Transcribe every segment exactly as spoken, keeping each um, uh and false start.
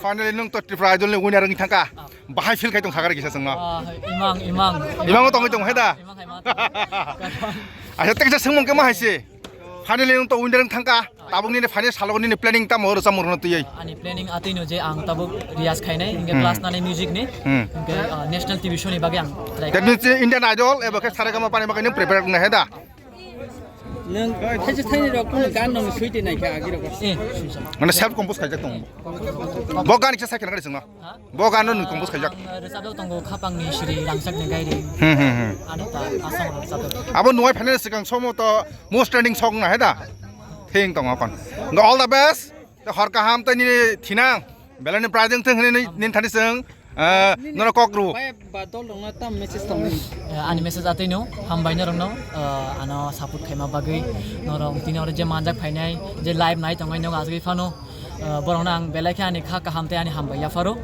Finally nwng to Tripura Idol ni winner wngwi thangkha. Bahai feel khai tong sakha kisa chwngno. Ah, imang, imang. Imango tongwi tong hai da? Imang hai ma tong. Acha, tei kisa swngmung khe ma hai se? Finally nwng to winner wng thangkha. Tabuk nini final salo nini planning tamo horo chamung rwna twiwi? Ani planning atwi no je ang tabuk riyaz khainai, hingke Hmm. class nani music ni, Hmm. hingke, ah, national T V show ni bagwi ang try That means Indian Idol eba khe Saregama pani bagwi nwng prepare wngna hai da? Nwng thaisa thaini rok kuno gan nwng sui twi naikha agi rok. Eh, sui sa. Mane self compose khaijak tong. Bo gan kisa sai khna chwngno. Ha? Bo gan nwng compose khaijak. Ang, eh, rwchapjak tongo Khapang ni Sri Rangchak ni Gairi. Hmm, hmm, hmm. Ani ta asong rwchapjak. Abo nuai phainai swkang somo to most trending song na hai da. Thing tong kon. All the best. Hor kaham tei nini thinang. Belai ni prize wng thung hinwi nini thani chwng. Ah, nono kok rw. Bai ba dol rokno tam message tongwi. Eh, ani message atwi no, hambai norokno, eh, ano support khaima bagwi, norok tini oro je manjak phainai, je live nai tongnai nogo asugwi phano, eh, borokno ang belai khe ani kha kaham tei ani hambai yapharo,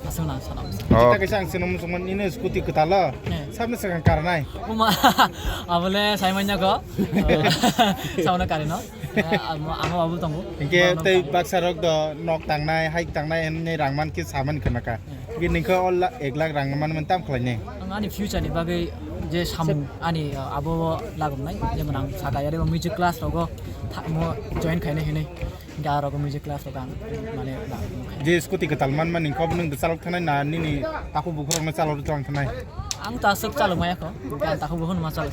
aswk nang sana. Oh. Kita kaisa ang sino musungman ini scooty kwtalo, Eh. sabni swkang karnai. Uma, abole sai manya ko, eh, sauna karino, eh, amo, amo abu tongo. Hingke Borokno tei kari. Baksa rok do nok tangnai, hai tangnai, hwnwi rang man khe saman khna ka. Bini khe o la-, ek lakh rang manwi tam khlainai. Ang ani future ni bagwi je samung ani, uh, abo lagomnai, jemon ang saka yari music class rogo tha-, mo join khainai hinwi, hingke aro music class rogo ang mane lagomnai. Je scooty kwtal manmani kok nwng bwchalok thanai na nini takhuk bukhurokno chalok twlang thanai? Ang ta aswk chalok maya kho, hingke ang takhuk bukhurno ma chalok.